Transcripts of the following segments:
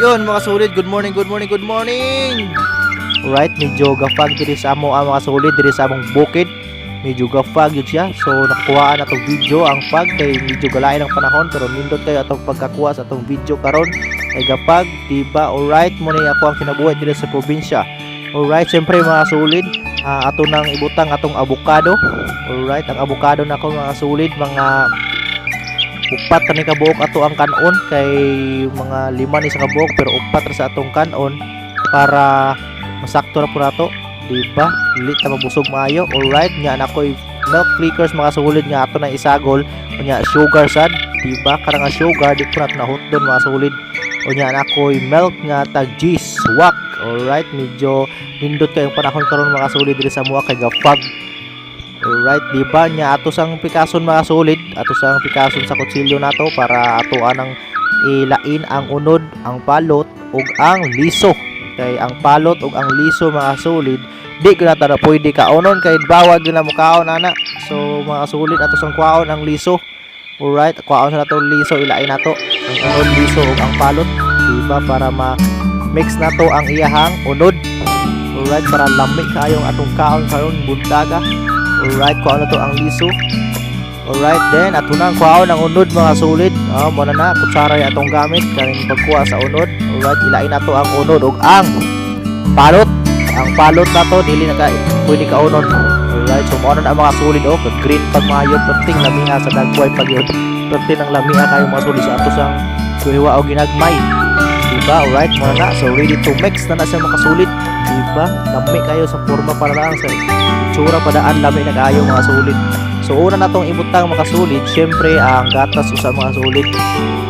Yun mga solid, good morning, good morning, good morning. Alright, medyo gafag diri sa amo ang mga solid diri sa among bukid. Medyo gafag yun siya. So nakuhaan na tong video ang fog kay medyo galain ang panahon pero nindot kayo atong pagkakuha sa atong video karon kay gafag, diba? Alright, mo ni ako ang kinabuhi diri sa probinsya. Alright, siyempre mga solid, ato nang ibutang atong avocado. Alright, ang avocado na ako mga solid, mga upat ni kabuok ato ang kanon kay mga lima ni sa kabuok pero upat ra sa atong kanon para masakto ra po nato, di ba? Dili ta mabusog maayo. Alright, nya na ako'y milk flickers mga sulid nga ato na isagol, unya sugar sad, di ba? Karang nga sugar di po nato nahutdon mga sulid. Unya na ako'y milk nga tag G's wak. Alright, medyo nindot kayong panahon karon mga sulid diri sa mua kay gafag. Alright, di ba nya ato sang pikason mga solid, ato sang pikason sa kutsilyo nato para ato anang ilain ang unod, ang palot ug ang liso. Kay ang palot ug ang liso mga solid, di ko na tara pwede kaonon kay bawal gyud na mukaon ana. So mga solid, ato sang kuwaon ang liso. Alright, kuwaon sa nato liso, ilain nato ang unod, liso ug ang palot, di ba, para ma mix nato ang iyahang unod. Alright, para lami kaayong atong kaon karon buntaga. Alright, kuha na to ang liso. Alright, then ato na ang kuhaon ang unod mga solid. Oh, mo na na kutsara yung atong gamit kaning pagkuha sa unod. Alright, ilain nato ang unod ug ang palot. Ang palot nato dili na ka pwede kaunon. Alright, so mo na ang mga solid oh, green pag maayo perting lamia sa dagway pag yun. Perting ang lamia kayo mga solid sa ato sang kuhiwa og ginagmay. Diba? Alright, mo na na. So ready to mix na na siya mga solid. Diba? Lami kayo sa forma para lang sa itsura padaan lami na kaayo mga solid. So una na tong ibutang mga solid, syempre ang gatas usa mga solid.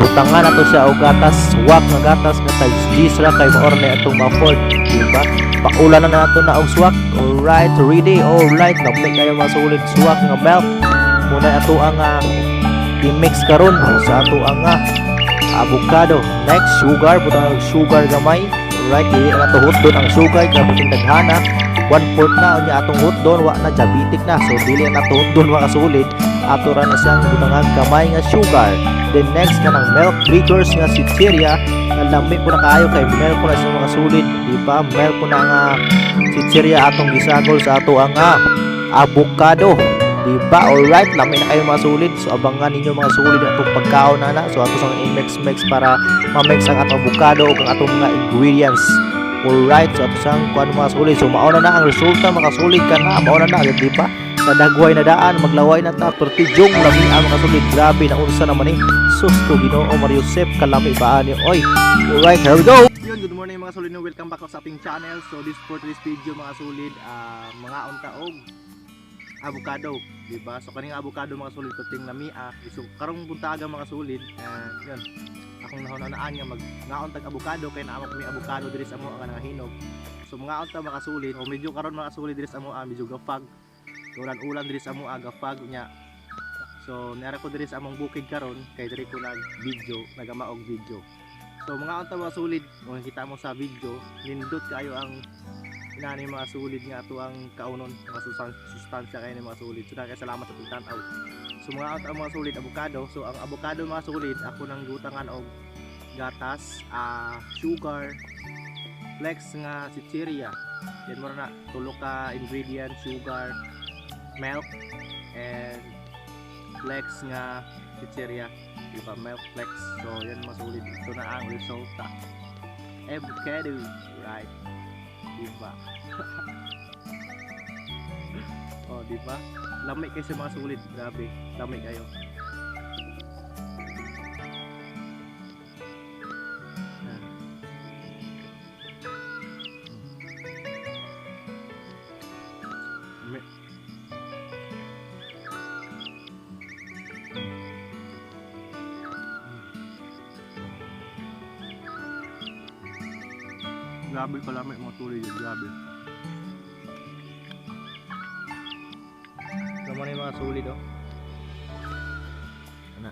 Butangan nato siya og gatas, swak nga gatas nga tag G's ra kay mao ra na atong ma-afford, diba? Paulan na nato na og swak. Alright, ready. Alright, lami kayo mga solid, swak nga milk. Muna ato ang i-mix karon sa ato ang avocado. Next, sugar, butang og sugar gamay. Alright, dili na nato hutdon ang sugar kay basin daghana. 1/4 na unya atong hutdon, wa na, diabetic na, so dili na nato hutdon mga solid, ato ra na siyang butangan gamay nga sugar. Then next kanang milk breakers nga chichirya nga lami po na kaayo kay milk po na siya mga solid, di ba? Milk po na nga chichirya atong gisagol sa ato ang avocado, di ba? Alright, lami na kayo mga solid. So abangan ninyo mga solid atong pagkaon na na. So ato sang i-mix mix para ma-mix ang atong avocado ug ang atong mga ingredients. Alright, so ato sang kuan mga solid. So mauna na ang resulta mga solid kana, mauna na, di ba? Sa dagway na daan, maglaway na ta, pertijong lami ang mga solid. Grabe na unsa naman eh. Sus ko Ginoo Mario Joseph, kalami ba ani oy. Alright, here we go. Yun, good morning mga solid. Welcome back sa ating channel. So this for this video mga solid, mga unta og avocado, di ba? So kaning avocado mga solid perting lamia. So karong buntaga mga solid, yun. Akong nahunahunaan nga mag ngaon tag avocado kay naamo kami avocado diri sa amo ang nangahinog. So mga unta mga solid, o medyo karon mga solid diri sa amo medyo gafag. Ulan-ulan diri sa amo gafag nya. So niara ko diri sa among bukid karon kay diri ko nag video, nagamaog video. So mga unta mga solid, kung kita mo sa video, nindot kayo ang inani mga solid nga ato ang kaunon, mga sustansya kayo ni mga solid. So daghang salamat sa pagtan-aw. So mga unta mga solid avocado. So ang avocado mga solid ako nang gutangan og gatas, sugar, flex nga chichirya. Yan mo na tulo ka ingredient, sugar, milk, and flex nga chichirya. Diba? Milk flex. So yan mga solid. Ito na ang resulta. Avocado, right? Diba? Oh, diba? Lami kayo sa mga solid. Grabe, lami kayo. Lami. Grabe kalami mga solid yun, grabe. Tama na yung mga solid oh. Ana.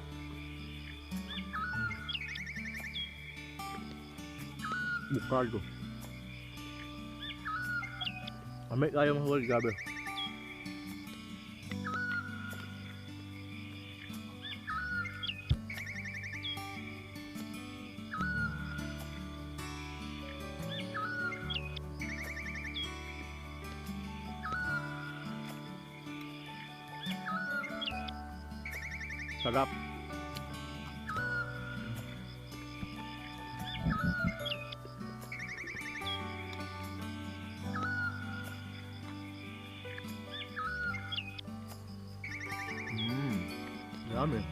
Avocado. Lami kayo mga solid, grabe. Sarap. Yummy.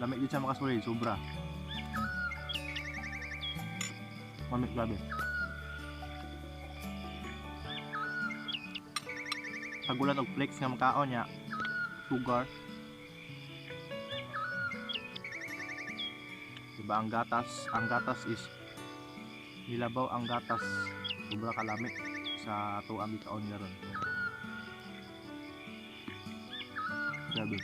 Lamig din siya mga kasulid, sobra. Lamig, grabe. Pagulan og flakes nga makaon niya, sugar. Diba ang gatas is nilabaw ang gatas, sobra kalamig sa ato ang gikaon karon. Grabe.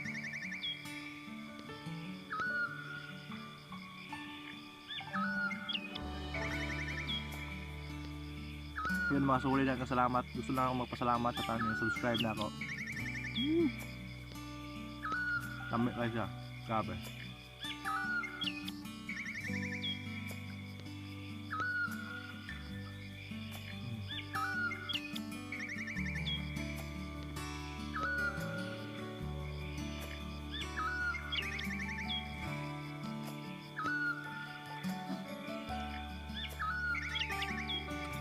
Yun mga sulit, salamat. Gusto lang akong magpasalamat sa tanan, subscribe na ako. Lami kayo siya. Grabe.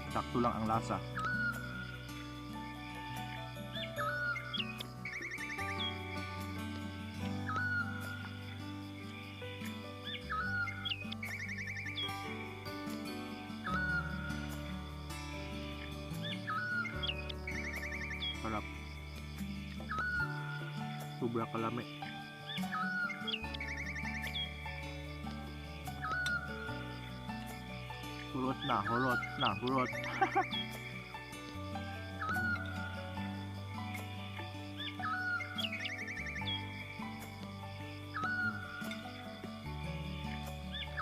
Sakto lang ang lasa. Sarap. Sobra kalami. Hurot na, hurot na, hurot.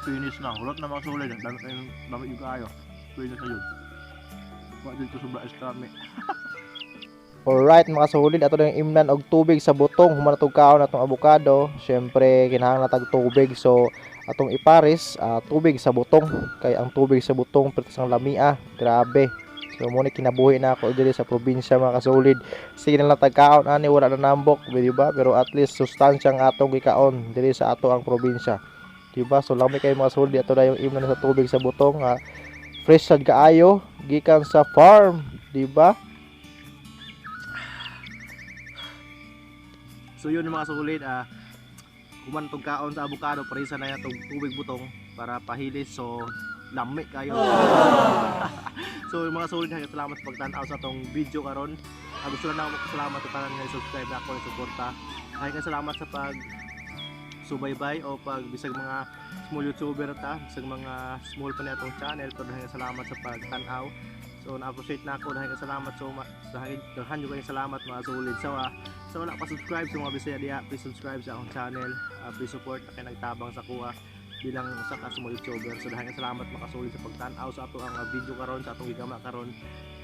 Finish na, hurot na mga sulit. Dami kayong, dami yung kaayo. Finish na yun. Wa dito sobra estrame. Alright mga solid, ato na yung imnan og tubig sa butong. Human atong kaon atong avocado. Syempre kinahanglan tag tubig, so atong ipares tubig sa butong, kay ang tubig sa butong pertis ang lamia, grabe. So mo ni kinabuhi na ako diri sa probinsya mga kasolid. Sige na lang tag kaon ani, wala na nambok, di ba? Pero at least sustansya ang atong gikaon diri sa ato ang probinsya, di ba? So lami kay mga solid, ato na yung imnan sa tubig sa butong, fresh sad kaayo gikan sa farm, di ba? So yun mga solid, human tong kaon sa avocado, parisa na yan tong tubig butong para pahilis, so lami kayo. So yung mga solid, salamat sa pagtan-aw sa atong video karon. Gusto lang ako magpasalamat sa tanan nga subscribe na ako na suporta. Ay salamat sa pag subaybay o pag bisag mga small YouTuber ta, bisag mga small pa ni atong channel, pero dahil salamat sa pagtan-aw. So na-appreciate na ako, dahil salamat so daghan jud kayo salamat mga solid. So sa wala pa subscribe sa mga Bisaya diha, please subscribe sa akong channel. Please support na kay nagtabang sa kuha bilang usa ka small YouTuber. So dahil salamat mga solid sa pagtan-aw sa ato ang video karon, sa atong gigama karon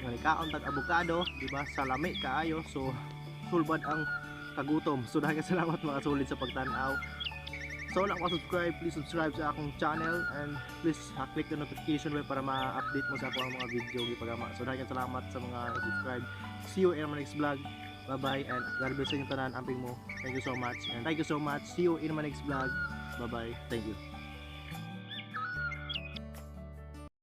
nga nikaon tag avocado, di ba? Sa lami kaayo, so sulbad ang kagutom. So dahil salamat mga solid sa pagtan-aw. So wala pa subscribe, please subscribe sa akong channel and please click the notification bell para ma-update mo sa ako ang mga video gipagama. So dahil salamat sa mga subscribe. See you in my next vlog. Bye bye and God bless sa inyong tanan, amping mo. Thank you so much and thank you so much. See you in my next vlog. Bye bye. Thank you.